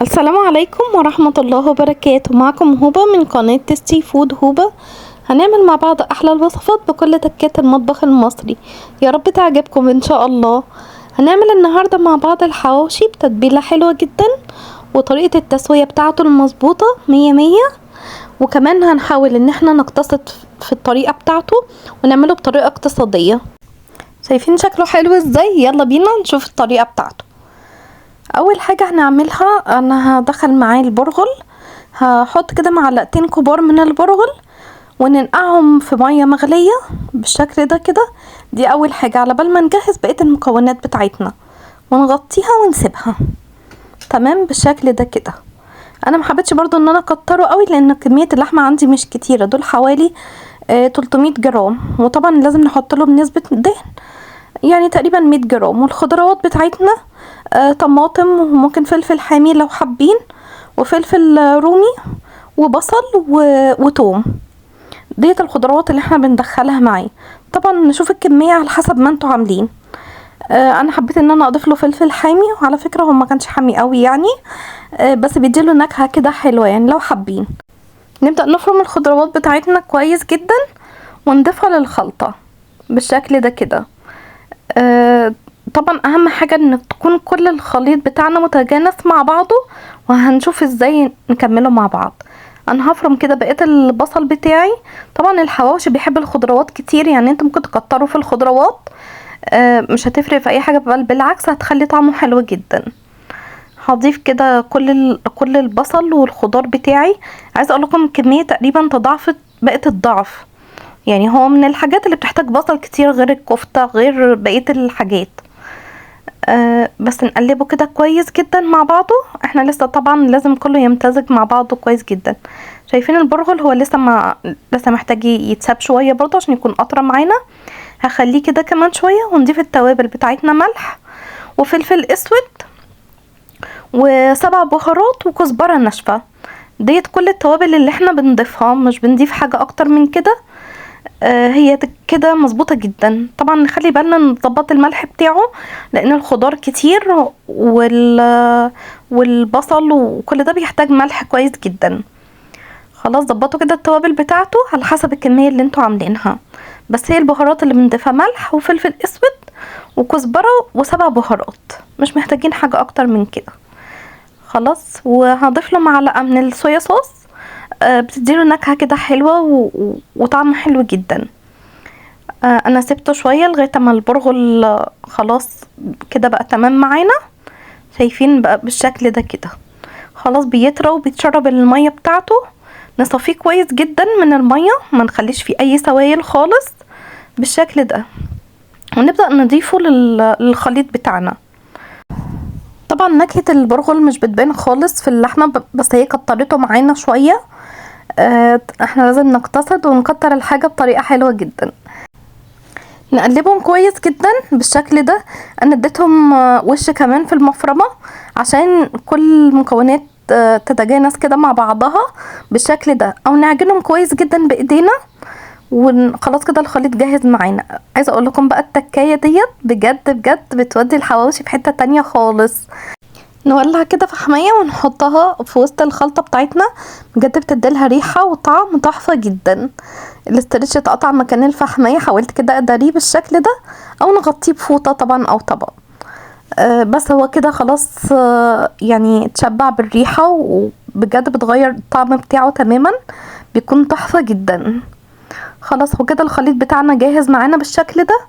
السلام عليكم ورحمة الله وبركاته. معكم هوبا من قناة Tasty Food هوبا. هنعمل مع بعض أحلى الوصفات بكل تكات المطبخ المصري، يا رب تعجبكم إن شاء الله. هنعمل النهاردة مع بعض الحواوشي بتتبيلة حلوة جدا، وطريقة التسوية بتاعته المظبوطة مية مية، وكمان هنحاول إن احنا نقتصد في الطريقة بتاعته ونعمله بطريقة اقتصادية. شايفين شكله حلو ازاي؟ يلا بينا نشوف الطريقة بتاعته. اول حاجة هنعملها، انا هدخل معاه البرغل، هحط كده معلقتين كبار من البرغل وننقعهم في مية مغلية بالشكل ده كده. دي اول حاجة على بال ما نجهز بقية المكونات بتاعتنا، ونغطيها ونسيبها تمام بالشكل ده كده. انا محبتش برضو ان انا اكتره قوي لان كمية اللحمة عندي مش كتيرة، دول حوالي 300 جرام، وطبعا لازم نحط لهم نسبة دهن يعني تقريبا 100 جرام. والخضروات بتاعتنا طماطم وممكن فلفل حامي لو حابين، وفلفل رومي وبصل وتوم. ديت الخضروات اللي احنا بندخلها معاه. طبعا نشوف الكمية على حسب ما انتوا عاملين. انا حبيت ان انا اضيف له فلفل حامي، وعلى فكرة هو ما كانش حامي قوي يعني، بس بيديله نكهة كده حلوة يعني لو حابين. نبدأ نفرم الخضروات بتاعتنا كويس جدا ونضيفها للخلطة بالشكل ده كده. طبعا اهم حاجة ان تكون كل الخليط بتاعنا متجانس مع بعضه، وهنشوف ازاي نكمله مع بعض. انا هفرم كده بقية البصل بتاعي. طبعا الحواوشي بيحب الخضروات كتير، يعني انتوا ممكن تكتروا في الخضروات، مش هتفرق في اي حاجة، بل بالعكس هتخلي طعمه حلو جدا. هضيف كده كل البصل والخضار بتاعي. عايزه اقول لكم الكمية تقريبا تضاعفت، بقت الضعف، يعني هو من الحاجات اللي بتحتاج بصل كتير غير الكفتة غير بقية الحاجات. بس نقلبه كده كويس جدا مع بعضه. احنا لسه طبعا لازم كله يمتزج مع بعضه كويس جدا. شايفين البرغل هو لسه محتاج يتساب شوية برضه عشان يكون اطرى معانا. هخليه كده كمان شوية، ونضيف التوابل بتاعتنا، ملح وفلفل اسود وسبع بهارات وكزبره ناشفة. ديت كل التوابل اللي احنا بنضيفها، مش بنضيف حاجة اكتر من كده. هي كده مظبوطة جدا. طبعا نخلي بالنا نظبط الملح بتاعه لان الخضار كتير والبصل وكل ده بيحتاج ملح كويس جدا. خلاص ظبطوا كده التوابل بتاعته على حسب الكمية اللي انتوا عاملينها، بس هي البهارات اللي بنضيفها ملح وفلفل اسود وكزبره وسبع بهارات، مش محتاجين حاجة اكتر من كده. خلاص وهضيف له معلقه من الصويا صوص، بتديله نكهة كده حلوة وطعم حلو جدا. انا سبته شوية لغاية ما البرغل خلاص كده بقى تمام معانا. شايفين بقى بالشكل ده كده، خلاص بيطرى وبيتشرب المية بتاعته. نصفيه كويس جدا من المية، ما نخليش فيه اي سوائل خالص بالشكل ده، ونبدا نضيفه للخليط بتاعنا. طبعا نكهة البرغل مش بتبان خالص في اللحمة، بس هي كترته معانا شوية. احنا لازم نقتصد ونكتر الحاجة بطريقة حلوة جدا. نقلبهم كويس جدا بالشكل ده. انا اديتهم وش كمان في المفرمه عشان كل المكونات تتجانس كده مع بعضها بالشكل ده، او نعجنهم كويس جدا بايدينا. وخلاص كده الخليط جاهز معانا. عايزه اقول لكم بقى التكايه ديت بجد بجد بتودي الحواوشي في حتة تانية خالص. نولع كده فحمية ونحطها في وسط الخلطة بتاعتنا، بجد بتديلها ريحة وطعم تحفة جدا. الاسترتش اتقطع مكان الفحمية، حاولت كده ادارية بالشكل ده او نغطيه بفوطة طبعا او طبق. بس هو كده خلاص، يعني اتشبع بالريحة، وبجد بتغير الطعم بتاعه تماما، بيكون تحفة جدا. خلاص هو كده الخليط بتاعنا جاهز معانا بالشكل ده.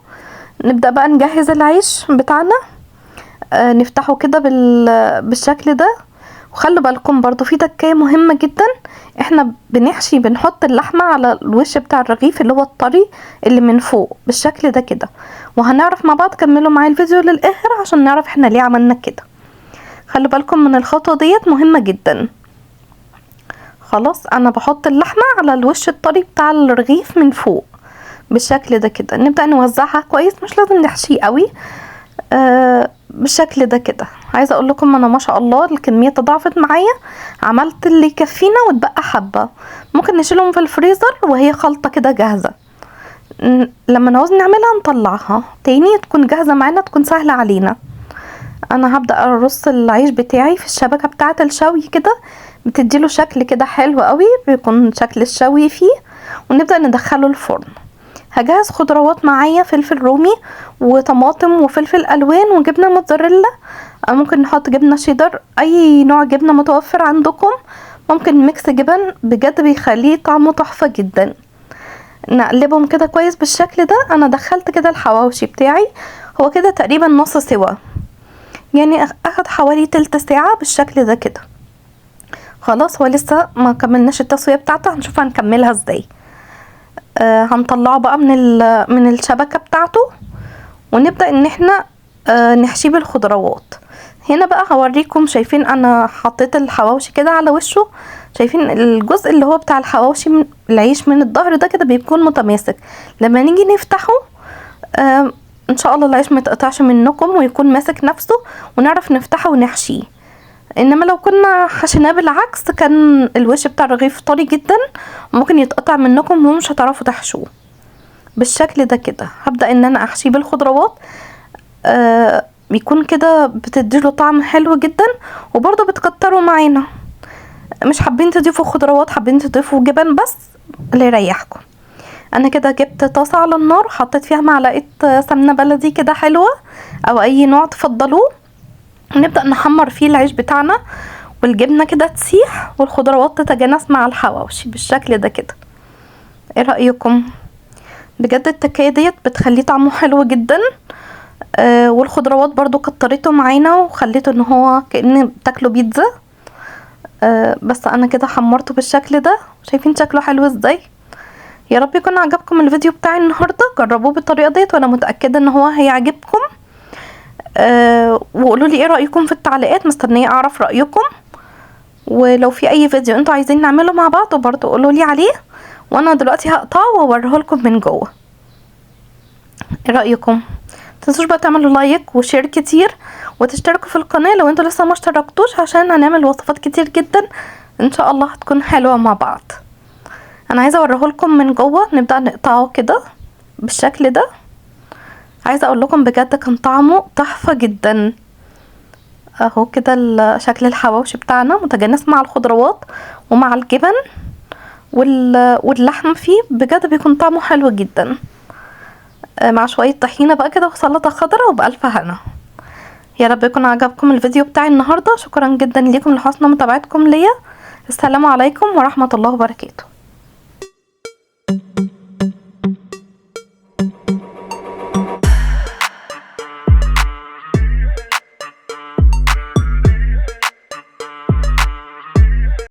نبدأ بقى نجهز العيش بتاعنا. نفتحه كده بالشكل ده. وخلوا بالكم برضو في تكاية مهمة جدا، احنا بنحشي بنحط اللحمة على الوش بتاع الرغيف اللي هو الطري اللي من فوق بالشكل ده كده، وهنعرف مع بعض. كملوا معايا الفيديو للاخر عشان نعرف احنا ليه عملنا كده. خلوا بالكم من الخطوة ديت مهمة جدا. خلاص انا بحط اللحمة على الوش الطري بتاع الرغيف من فوق بالشكل ده كده. نبدأ نوزعها كويس، مش لازم نحشيه قوي، بالشكل ده كده. عايزه اقول لكم انا ما شاء الله الكمية تضاعفت معايا، عملت اللي يكفينا واتبقى حبه، ممكن نشيلهم في الفريزر وهي خلطه كده جاهزة. لما نعوز نعملها نطلعها تاني تكون جاهزة معانا، تكون سهلة علينا. انا هبدأ ارص العيش بتاعي في الشبكة بتاعة الشوي كده، بتديله شكل كده حلو قوي، بيكون شكل الشوي فيه. ونبدأ ندخله الفرن. هجهز خضروات معايا، فلفل رومي وطماطم وفلفل الوان وجبنه موتزاريلا، او ممكن نحط جبنه شيدر، اي نوع جبنه متوفر عندكم، ممكن mix جبن، بجد بيخليه طعمه تحفة جدا. نقلبهم كده كويس بالشكل ده. انا دخلت كده الحواوشي بتاعي، هو كده تقريبا نص سوا، يعني اخد حوالي تلت ساعة بالشكل ده كده. خلاص هو لسه ما كملناش التسوية بتاعته، هنشوف هنكملها ازاي. هنطلعه بقى من الشبكة بتاعته، ونبدأ ان احنا نحشيه بالخضروات. هنا بقى هوريكم، شايفين انا حطيت الحواوشي كده على وشه، شايفين الجزء اللي هو بتاع الحواوشي من العيش من الظهر ده كده بيكون متماسك. لما نيجي نفتحه ان شاء الله العيش ما يتقطعش منكم ويكون ماسك نفسه، ونعرف نفتحه ونحشيه. انما لو كنا حشيناه بالعكس كان الوش بتاع الرغيف طري جدا وممكن يتقطع منكم ومش هتعرفوا تحشوه بالشكل ده كده. هبدأ ان انا احشيه بالخضروات، بيكون كده بتديله طعم حلو جدا، وبرضه بتكتروا معانا. مش حابين تضيفوا خضروات، حابين تضيفوا جبن بس، اللي يريحكم. انا كده جبت طاسه على النار وحطيت فيها معلقه سمنه بلدي كده حلوة، او اي نوع تفضلوه. نبدأ نحمر فيه العيش بتاعنا، والجبنة كده تسيح والخضروات تتجانس مع الحواوشي بالشكل ده كده. ايه رأيكم؟ بجد التكاية ديت بتخليه طعمه حلو جدا. والخضروات برضو كترته معانا وخليته ان هو كأن بتاكلوا بيتزا. بس انا كده حمرته بالشكل ده، شايفين شكله حلو ازاي؟ يا رب يكون عجبكم الفيديو بتاعي النهارده. جربوه بالطريقة ديت وانا متأكدة ان هو هيعجبكم. وقولوا لي ايه رأيكم في التعليقات، مستنية اعرف رأيكم. ولو في اي فيديو انتوا عايزين نعمله مع بعض برضو قولوا لي عليه، وانا دلوقتي هقطعه واوريه لكم من جوه. ايه رأيكم؟ متنسوش بقى تعملوا like و share كتير، وتشتركوا في القناة لو انتوا لسه ما اشتركتوش، عشان هنعمل وصفات كتير جدا ان شاء الله هتكون حلوة مع بعض. انا عايزة اوريه لكم من جوه. نبدأ نقطعه كده بالشكل ده. عايزه اقول لكم بجد كان طعمه تحفة جدا. اهو كده شكل الحواوشي بتاعنا متجانس مع الخضروات ومع الجبن واللحم فيه، بجد بيكون طعمه حلو جدا. مع شوية طحينه بقى كده وسلطة خضراء، وبألف هنا. يا رب يكون عجبكم الفيديو بتاعي النهارده. شكرا جدا ليكم لحسن متابعتكم ليا. السلام عليكم ورحمة الله وبركاته.